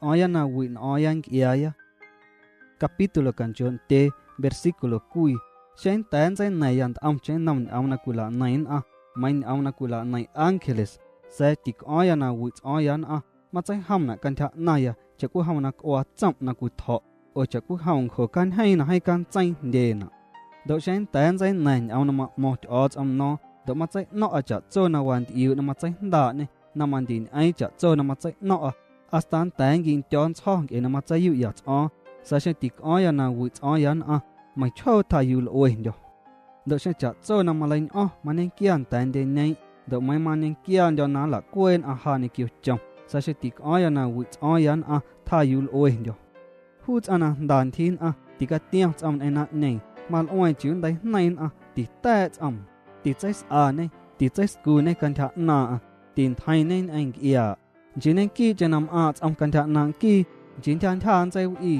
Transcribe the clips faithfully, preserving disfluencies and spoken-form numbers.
Cꞌo̱o̱ⁿya na wiꞌ nꞌo̱o̱ⁿya ncꞌiaaya. Capítulo canchooꞌ ndyee, versículo cwii. Xeⁿ nnda̱a̱ nntseina̱ⁿya ntꞌomcheⁿ nnom ñꞌoom na cwilaꞌneiⁿ nnꞌaⁿ, meiiⁿ ñꞌoom na cwilaꞌneiⁿ ángeles, sa̱a̱ ticꞌo̱o̱ⁿya na wiꞌ tsꞌo̱o̱ⁿya nnꞌaⁿ, matseijomnaꞌ cantyja ꞌnaⁿya chaꞌcwijom na cꞌuaa tsom na cwitjo̱ꞌ, oo chaꞌcwijom ncjo cañjeeⁿ na jeeⁿ cantseii jndyeenaꞌ. Ndoꞌ xeⁿ nnda̱a̱ nntseina̱ⁿ ñꞌoom na maꞌmo̱ⁿ Tyꞌo̱o̱tsꞌom no̱o̱ⁿ, ndoꞌ matseina̱ⁿya chaꞌtso na wantyꞌiuuꞌ na matseijndaaꞌñê, na mandiñꞌeeⁿ chaꞌtso na matseina̱ⁿya, hasta nnda̱a̱ nquindyo̱ nntsjo̱ ncꞌe na matseiyuꞌya tsꞌo̱o̱ⁿ, sa̱a̱ xeⁿ ticꞌo̱o̱ⁿya na wiꞌ tsꞌo̱o̱ⁿya nnꞌaⁿ, meiⁿchjoo tjaa yuuꞌ lꞌuendyo̱. Ndoꞌ xeⁿ chaꞌtso na maleiñꞌo̱ⁿ mañequiaanaꞌ nda̱a̱ndyeñeeⁿ, ndoꞌ meiiⁿ mañequiaandyo̱ na nlaꞌcueeꞌ nnꞌaⁿ ja ñequio chom, sa̱a̱ xeⁿ ticꞌo̱o̱ⁿya na wiꞌ tsꞌo̱o̱ⁿya nnꞌaⁿ tjaa yuuꞌ lꞌuendyo̱. Juu tsꞌaⁿ na jnda ntyjii nnꞌaⁿ ticatiom tsꞌoom ñꞌeⁿ naⁿꞌñeeⁿ, malꞌueeⁿ chiuu nnteijneiiⁿ nnꞌaⁿ, tita̱a̱ꞌ tsꞌoom, titseisꞌañe, titseiscuñe cantyja ꞌnaaⁿꞌaⁿ, tintjeiiñe ñꞌeⁿ ncꞌiaaꞌ. Nchii ñequiiꞌcheⁿ na mꞌaaⁿꞌ tsꞌom cantyja ꞌnaaⁿꞌ nquii, nchii ntyja ntyja nntseiwꞌii.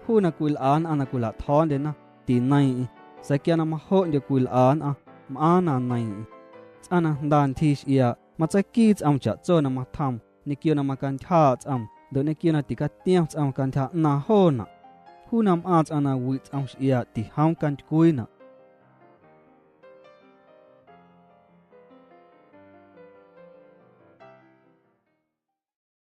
Juu na cwilꞌa nnꞌaⁿ na cwilaꞌtjo̱o̱ndyena, tineiiⁿꞌeⁿ, sa̱a̱ quia na majoꞌndyoꞌ cwilꞌa nnꞌaⁿ, mꞌaaⁿ na neiiⁿꞌeⁿ. Tsꞌaⁿ na jnda ntyjii xꞌiaaꞌ matseiquii tsꞌoom chaꞌtso na matjoom, ñequio na macantyjaaꞌ tsꞌoom, ndoꞌ ñequio na ticatiom tsꞌoom cantyja ꞌnaaⁿ joonaꞌ. Juu na mꞌaaⁿ tsꞌaⁿ na wiꞌ tsꞌom xꞌiaaꞌ tijoom cantycwiinaꞌ,